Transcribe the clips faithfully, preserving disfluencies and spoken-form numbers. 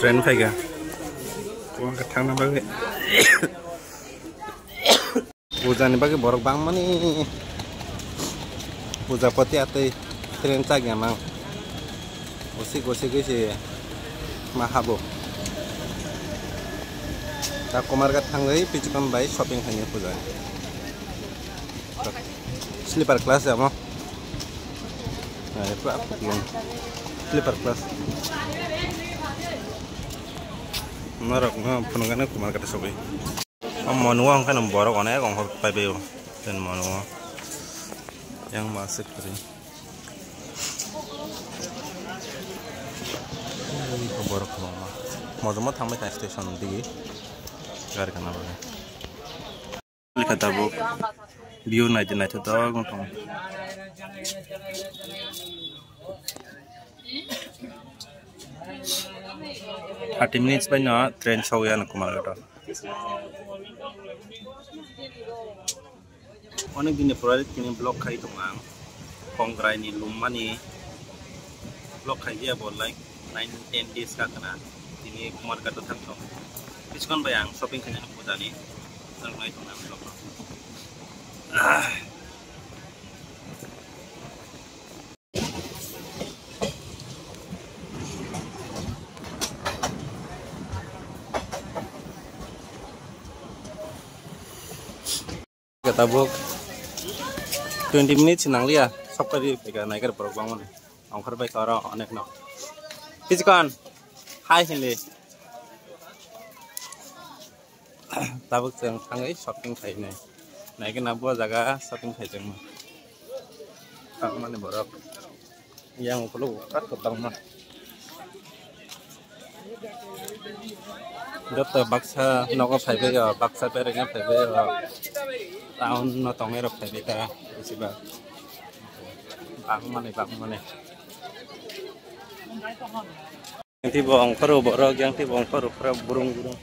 Train phaikha. Kumarghat thangna bagwi. Puja ni bagwi borok bangmani. Puja pati atwi train chakya mang. Gosik gosik gwi se ma habo. Ta Kumarghat thangwi Pichikon bai shopping khainai puja ni. Sleeper class ya mo. Ai, pura kuplung. Sleeper class. Norok no phunukgana Kumarghat sogwi. O monuo hwnkhe no borok onek ongkhor paibaio. Ten monuo. Yang masuk kiri. Borok kwbangma. Mojomo thangbai kha station digi. Gari kana bagwi. Kha tabuk view naidi naithotok wng tongo. Thirty minutes bai no train sogwi ano Kumarghat o. Onek din ni pore tini vlog khai tongo ang. Kongrai ni lummani vlog khai ya bo like nine ten days ka kana. Tini Kumarghat o thang tong. Biskon bai ang shopping khainani puja ni. Nang nai tong ang vlog no. Tabuk twenty minutes nang liya, sokpari phaikha naikar borok bangmani. Ongkhor bai kha oro onek no. Pichikon, hai hindi. Tabuk chwng thangwi shopping khainai. Naikhe na bo jaga shopping khai chwngma. Tangmani borok. Yang ukuluk ukat kwbangma. Joto baksa nogo phaibaio, baksa beraina phaibaio. Town no tongnai rok phaibai ta bisi ba. Bangmani, bangmani. Yang twi bo ongkhoro borok, yang twi bo ongkhoro pura burung burung.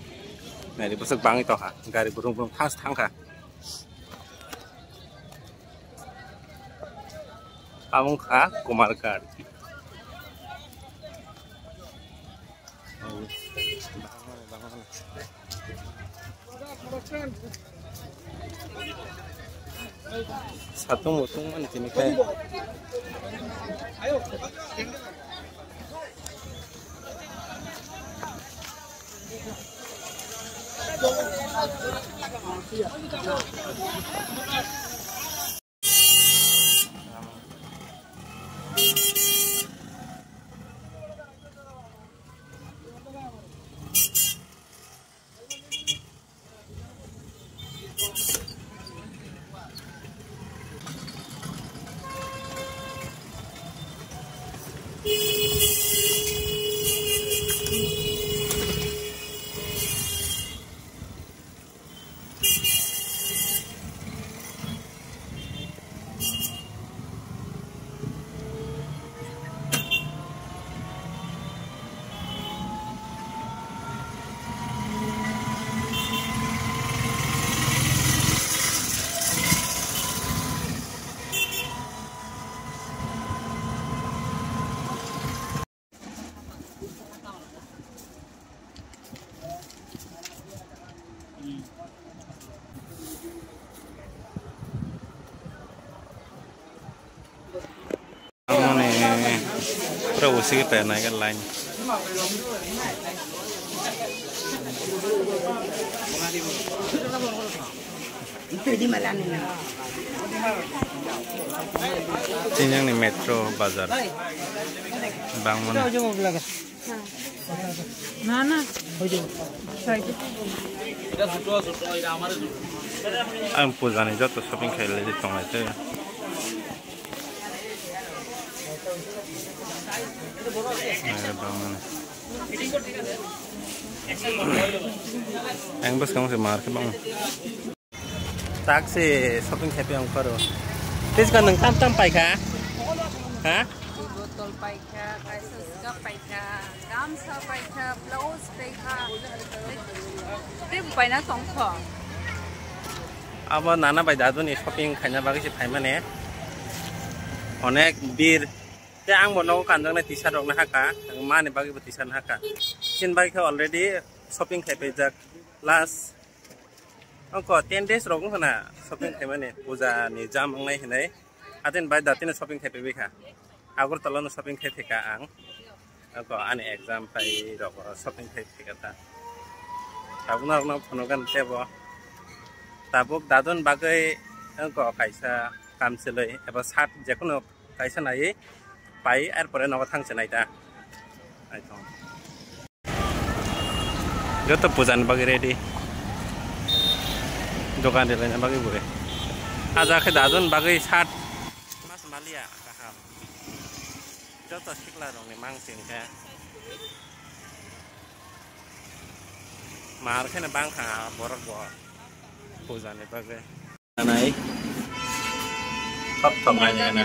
Nai bwswk bangwi tongkha, gari burung burung fast thangkha. Amo wngkha Kumarghat. Satung bo tungmani tini khe. Mane pura usigi penai ke line. Tini yang ni metro bazar. Bang mana? Na, na. Ang puja ni joto shopping khai lai tonglai te. Ayo bang mana? Ang bas kamu se market bang. Taksi shopping khe piyang pharo. Tejka nwng tam tam paikha? Ha? Botol paikha, kaisa sika paikha, gamsa paikha, blouse paikha. Tei paina tongkho. Abo nana bai dadu ni shopping khaina bagwi se phaimani. Onek bir. Tei ang bo nogo kanjaknai t-shirt rok no haka, ang mani bagwi bo t-shirt no haka. Tin bai khe already shopping khai paijak. Last ongko ten days rok wngkha na shopping khaimani, puja ni jam wngnai hinai. Atin bai da tini shopping khai paibai kha. Agartala no shopping khai phaikha ang. Ongko ani exam phai rok shopping khai phaikha ta. Tabuk norok no phunugan tebo. Tabuk dadun bagwi ongko kaisa kamchwlwi eba shirt jekono kaisa naiwi pai, er pore nogo thang se nai ta. Naithok. Joto puja ni bagwi ready. Dokan de laina bagwi bure. Aja khe dadun bagwi shirt. Mas malia kaham. Joto sikla rok ni mang sing khe. Mar khe bang kha borok bo puja ni bagwi. Nai. Thop thop nai nai na.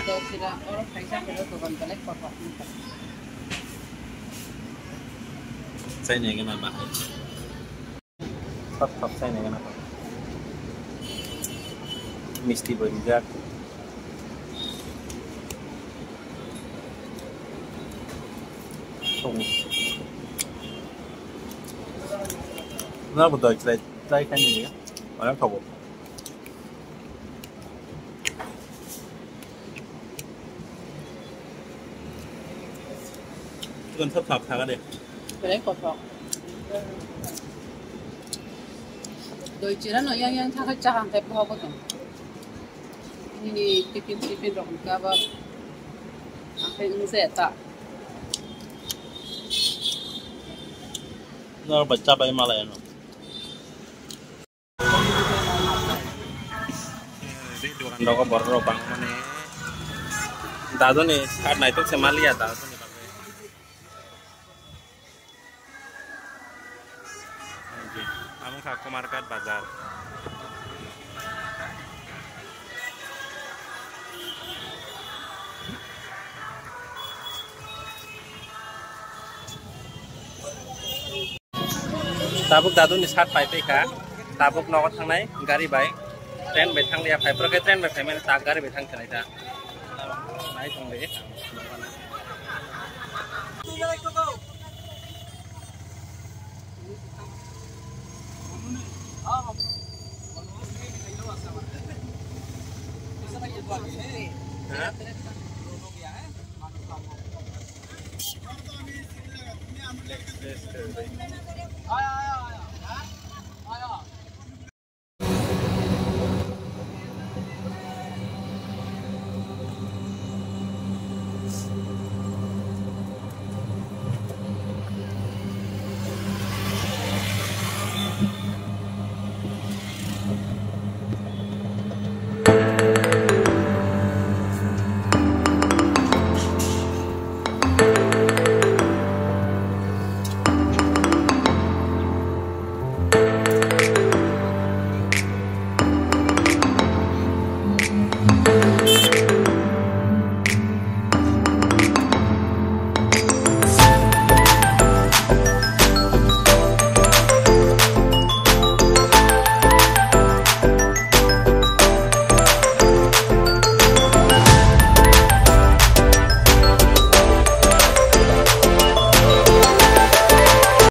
Chai nai na ba. Thop thop chai nai na. Misti bo rijak. Thong. Na bo doi chai chai khai ni. Ana thobo. Chicken thap thap kha de. Belai kothok. Doi chira no yang yang thangkhe chahang khai bohogo tong. Nini tiffin tiffin rok hwnkhe abo ang khai wngse ta. Nor bai chabai malai ano. Dogan rogo borok rok bang mani. Daduni card naitok se maliya daduni bagwi. Amo kha Kumarghat bazar. Tabuk daduni shirt pai paikha. Tabuk nogo thangnai gari bai, train bai thanglia phai. Borok khe train bai phaimani, tak gari bai thang khlai da. Nai tong de.